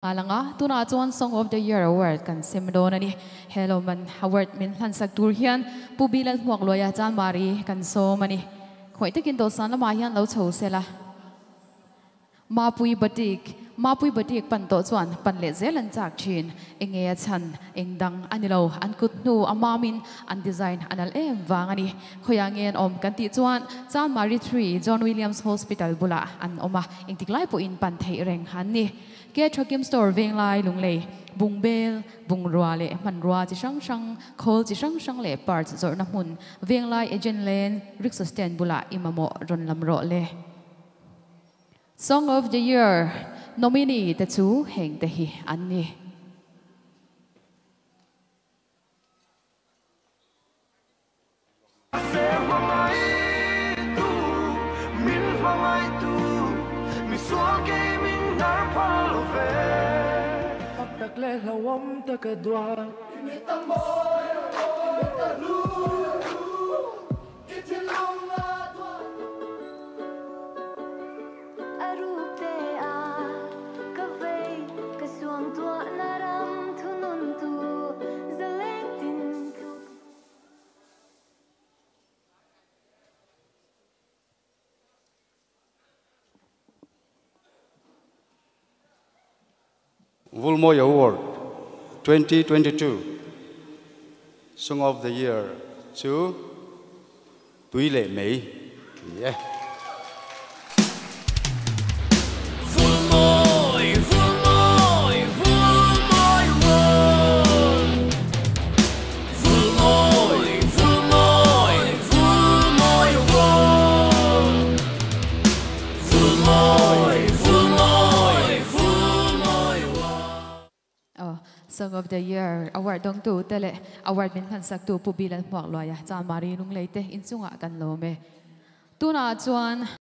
Nghal anga, tunah chuan Song of the Year Award kan sem dawn a ni. He lawmman award min hlansak tur hian Pu Bilal Hmuakluaia Chanmari kan sawm a ni. Khawih takin dawhsan lamah hian lo chho sela. Mapui Batik, Mapui Batik pan tawh chuan pan leh zel an chak thin. Enge a chhan? Eng dang a ni lo. An kut hnu a mamin an design a nalh em vang a ni. Khawiah nge an awm kan tih chuan Chanmari Three John Williams Hospital bulah an awm a, engtik lai pawhin pan theih reng an ni. Ke Thakim Store Venglai Lunglei, Bungbel, bungrua leh hmanrua chi hrang hrang, khawl chi hrang hrang leh parts zawrhna hmun, Venglai Agent Lane, Rickshaw Stand bulah i mamawh rawn lam rawh le. Song of the Year nominee te chu heng te hi an ni. Vulmawi Award 2022 Song of the Year chu Tui leh Mei a ni e. Song of the Year Award dawngtu te leh Award min hmansaktu Pu Bill an hmuak luai a, Chanmari Lunglei te inchungah kan lawm e. Tunah chuan.